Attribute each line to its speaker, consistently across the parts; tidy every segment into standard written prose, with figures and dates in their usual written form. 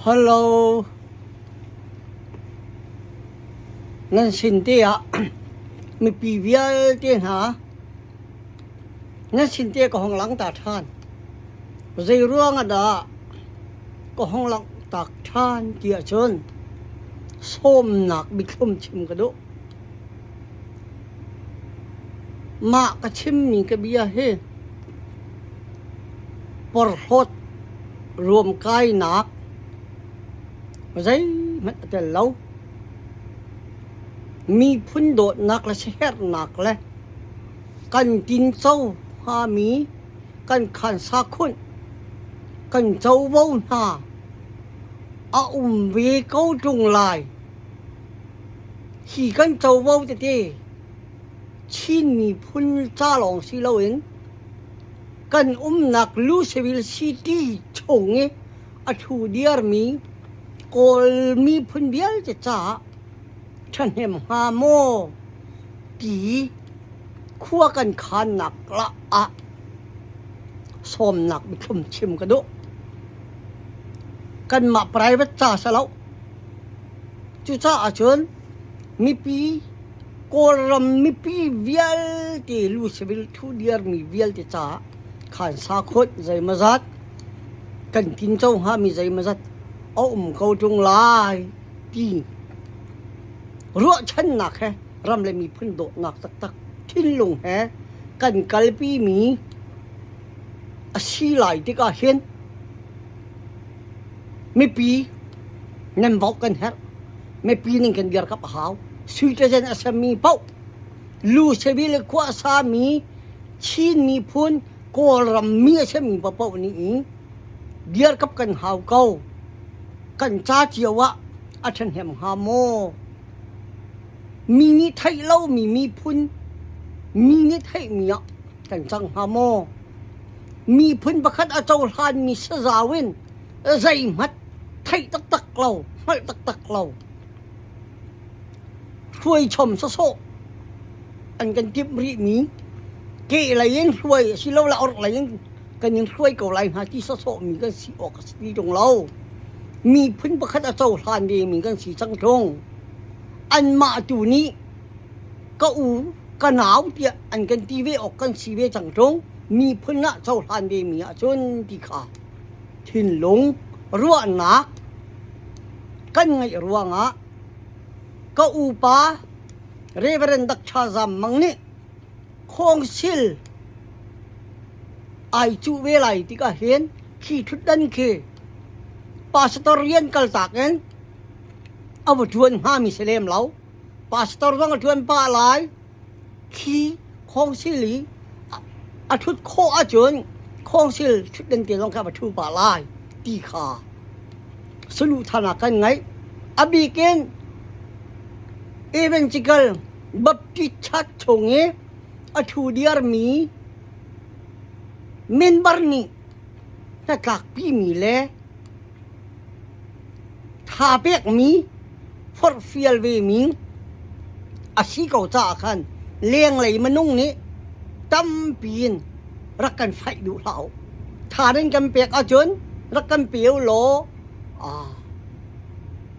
Speaker 1: Hello. Nan sin te ah mipi vialte hna nan sin te ka hong lang ta ṭhan. Zei ruang ah dah ka hong langhtak ṭhan ti ahcun sawmnak biathlum chim ka duh. Mah ka chimmi ka bia hi porhlawt ruamkainak zeihmanh a tel lo. Miphun dawtnak le siaherhnak le kan tinco hngami kan khansa khunh kan covo hna a um ve ko ṭung lai. Hi kan covo tete Chin miphun ca lawng si loin kan umnak Louisville City chung i a ṭhu diarmi Kawl miphun vialte caah ṭhahnem hnga maw ti khua kan khannak ah sawmnak biathlum chim ka duh. Kanmah private ca si lo. Cucaah cun mipi Kawlram mipi vialte Louisville thudiarmi vialte caah khansa khawt zeimawzat kan tinco hngami zeimawzat a um ko ṭung lai ti ruahchannak he ram le miphun dawtnak taktak thinlung he kan kalpimi a si lai tikah hin mipi nan vote kan herh. Mipi ning kan dirkap a hau. Citizen a sami paoh Luseville khua a sami Chin miphun Kawlram mi a sami paohpaoh nih dirkap kan hau ko. Kan ca cio ah a ṭhahnem hnga maw? Mi nih theih lomi miphun mi nih theihmi ah kan cang hnga maw? Miphun pakhat a cohlanmi sazau in zeihmanh theih taktak lo, hngalh taktak lo, hruaichom sawsawh an kan timh rihmi kehlei in hruai asilole orhlei in kan in hruai ko lai hna ti sawsawhmi kan si awk a si ti ṭung lo. Miphun pakhat a cohlan vemi kan si cang ṭung. Anmah tu nih ka u, ka nau tiah an kan ti ve awk kan si ve cang ṭung. Miphun ah cohlan vemi ahcun ti kha thinlung ruahnak kan ngeih ruangah ka upa Reverend Dr. Zam Mang nih khawngsil ai cuh ve lai tikah hin khi ṭhutdan khi pastor rian kaltak in a va ṭuan hngami si lem lo. Pastor zong a ṭuan pah lai. Khi khawngsil i a ṭhut khawh ahcun khawngsil ṭhutdan te zong kha a va ṭhu pah lai ti kha saduhthahnak kan ngeih. A bik in Evangelical Baptist Church chung i a ṭhu diarmi member nih hnatlakpimi le tha pekmi forhfial vemi a si ko caah khan lenglei minung nih tampi in rak kan faih duh hlah u. Tha nan kan pek ahcun rak kan pe u law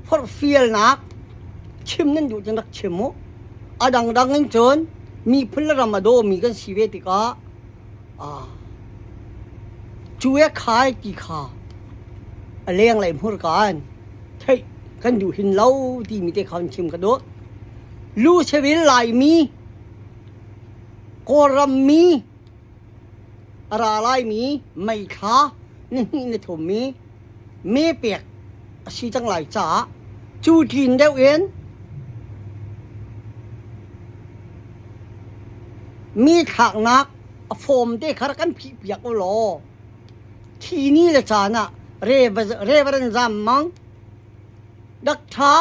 Speaker 1: forhfialnak chim nan duh cun rak chim u. A dangdang in cun miphun le ram a dawmi kan si ve tikah cu e khai ti kha a lenglei hmurka in theih kan duh hin lo timi te kha an chim ka duh. Lusevil Laimi, Kawlram mi, a ra laimi meithla ni hnih ni thum i me pek a si cang lai caah cu tlin deuh in mi thlaknak a form te kha rak kan phihpiak u law thi ni le caan ah Reverend Zam Mang Dakṭha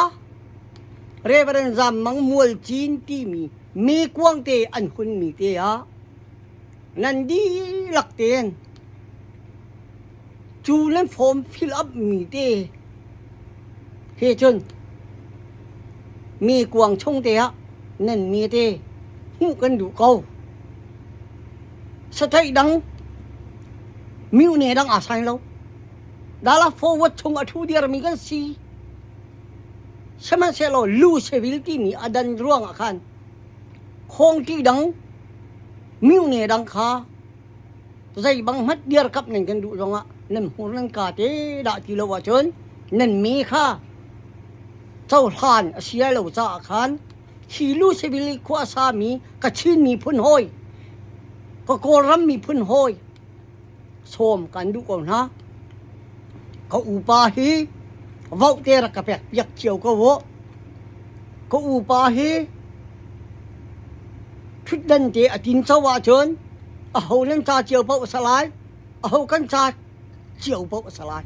Speaker 1: Reverend Zam Mang Mualcin timi mi kuang te an hunmi te ah nan dihlak tein cu nan form fill up mi te he cun mi kuang chung te ah nan mi te hmuh kan duh ko. Satheih dang myu ne dang aa sai lo. Dala forward chung a ṭhu diarmi kan si. Sihmanhsehlaw lu sevil timi a dan ruangah khan khawngṭi dang myone dang kha zei bang hmanh dirkamh nan kan duh zongah nan hmur nan ka te dah ti lo ahcun nan me kha cohlan a si lai lo caah khan hi lu civil khua a sami Kachin miphun hawi ka Kawlram miphun hawi sawm kan duh ko hna. Ka upa hi vote rak ka pek piak cio ko u. Ka upa hi ṭhutdan te a tin co ahcun aho nan ca cio paoh a si lai, aho kan ca cio paoh a si lai.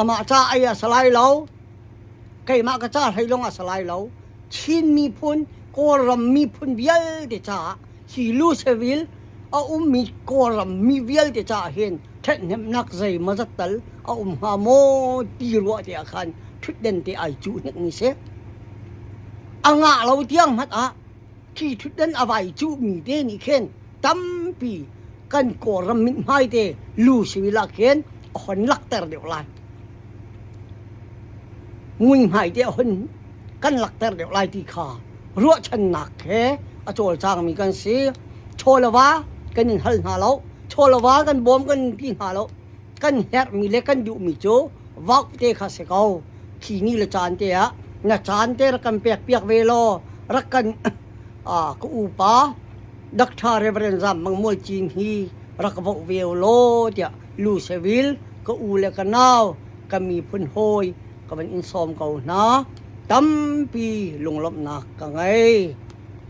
Speaker 1: Amah ca ei a si lai lo, keimah ka ca hlei lawng a si lai lo. Chin miphun, Kawlram miphun vialte caah hi Louisville a ummi Kawlram mi vialte caah hin ṭhathnemhnak zeimawzat tal a um hnga maw ti ruah te ah khan ṭhutden te ai cuh hnik si. A ngah lo tiang hmanh ah khi ṭhutden a vai cuhmi te nih khin tampi kan Kawlram mithmai te Louisville ah khin a hon lakter deuh lai. Muihmai te a hon kan lakter deuh lai ti kha ruahchannak he a cawlcangmi kan si. Chaw le va kan in hal hna lo. Chaw le va kan bawm kan ti hna lo. Kan herhmi le kan duhmi cu vauk te kha si ko. Khi ni le caan te ah na caan te rak kan pek piak ve law rak kan ka upa Dr. Reverend Zam Mang Mual Cin hi rak voh ve law tiah Lu Sevil ka u le ka nau ka miphun hawi ka van in sawm ko hna. Tampi lunglawmhnak ka ngei.